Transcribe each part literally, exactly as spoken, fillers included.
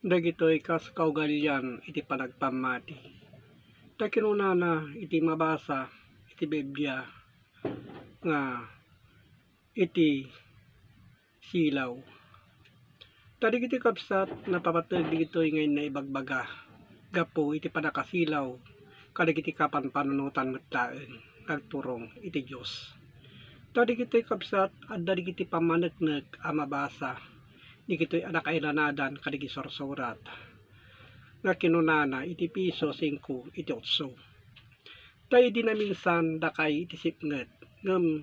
Dagitoy kas kaugalian iti panagpammati. Ta kinunana iti mabasa iti Biblia nga iti silaw. Ta dagiti kabsat, napapateg dagitoy nga inna ibagbaga gapu iti pannakasilaw kadagiti kapanpanunotan met laeng nga agturong iti Dios. Ta dagitoy kabsat, adda dagiti pammaneknek a mabasa dagitoy a nakailanadan kadagiti sursurat nga kinunana iti Efeso singko iti otso. Ta idi naminsan dakay iti sipnget, ngem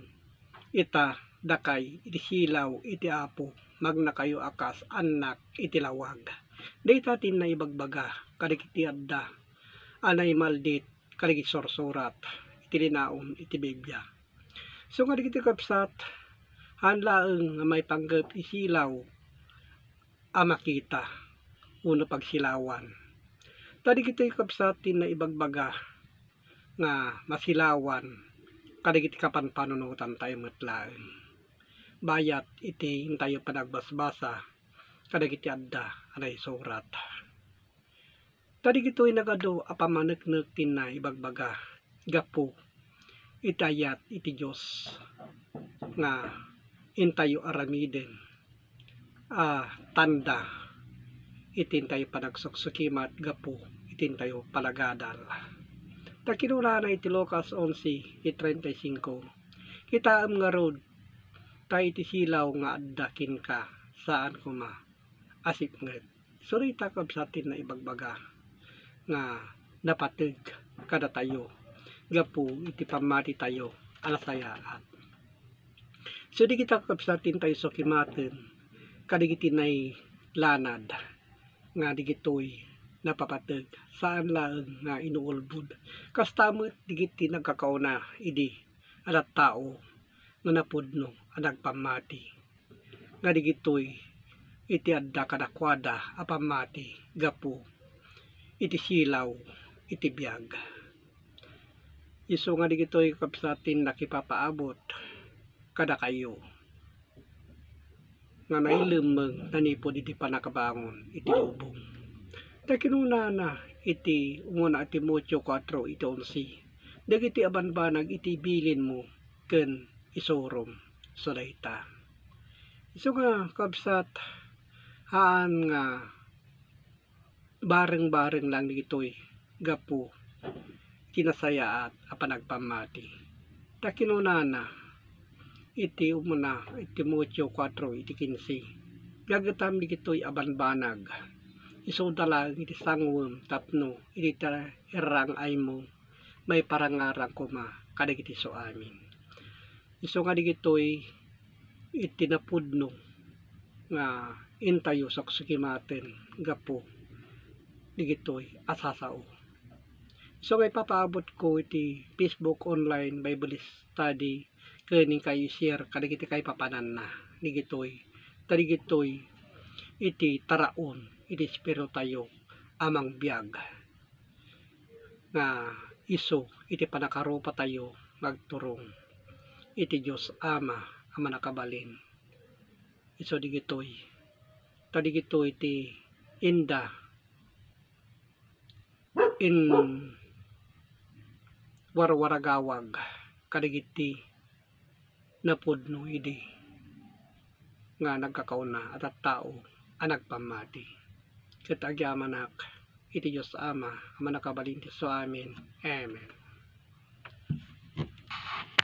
ita dakay iti silaw iti Apo, magnakayo a kas annak iti lawag. Dayta ti inna ibagbaga kadagiti adda a naimaldit kadagiti sursurat iti linaon iti Biblia. So nga dagiti kabsat, haan laeng nga maipanggep ti silaw a makita wenno pagsilawan. Ta dagitoy kabsat ti inna ibagbaga nga masilawan kadagiti kapanpanunotan tayo met laeng. Bayat iti intayo panagbasbasa kadagiti adda a naisurat. Ta dagitoy nagadu a pammaneknek ti inna ibagbaga gapu iti ayat iti Dios nga intayo aramiden a tanda iti intayo panagsuksukima gapu iti intayo panagadal. Ta kinunana iti Lucas onse, iti treinta y cinco, "Kitaem ngarud, ta iti silaw nga adda kenka, saan koma a sipnget." So dayta, kabsat, ti inna ibagbaga nga napateg kadatayo gapu iti pammatitayo a nasayaat. So dagita, kabsat, ti intayo sukimaten kadagiti nailanad nga dagitoy napapateg, saan laeng nga inuulbod. Kasta met dagiti nagkakauna idi a tattao nga napudno a nagpammati, nga dagitoy iti adda kadakuada a pammati gapu iti silaw iti biag. Isu nga dagitoy, kabsat, ti inna ipapaabot kadakayo nga nailemmeng manipud iti pannakabangon iti lubong. Ta kinunana iti umuna a Timoteo kuatro iti onse, dagiti a banbanag iti bilinmo ken isurom. So dayta. Isu nga, kabsat, haan nga bareng-bareng lang dagitoy gapu ti nasayaat a panagpammati. Ta kinunana iti umuna iti Timoteo kuatro iti kinse, "Gagetam dagitoy a banbanag, isuda laeng iti sanguem tapno iti ta-, irrang-aymo maiparangarang koma kadagiti suamin." Isu nga dagitoy iti napudno nga intayo suksukimaten gapu dagitoy a sasao. Isu nga ipapaabotko iti Facebook online Bible study ken inkayo i-share kadagiti kaipapananna dagitoy, ta dagitoy iti taraon iti espiritayo a mangbiag nga isu iti pannakarupatayo nga agturong iti Dios Ama a Mannakabalin. Isu dagitoy, ta dagitoy ti inda in warwaragawag kadagiti napudno idi nga nagkakauna a tattao a nagpammati. Ket agyamanak iti Dios Ama a Mannakabalin ti suamin. Amen.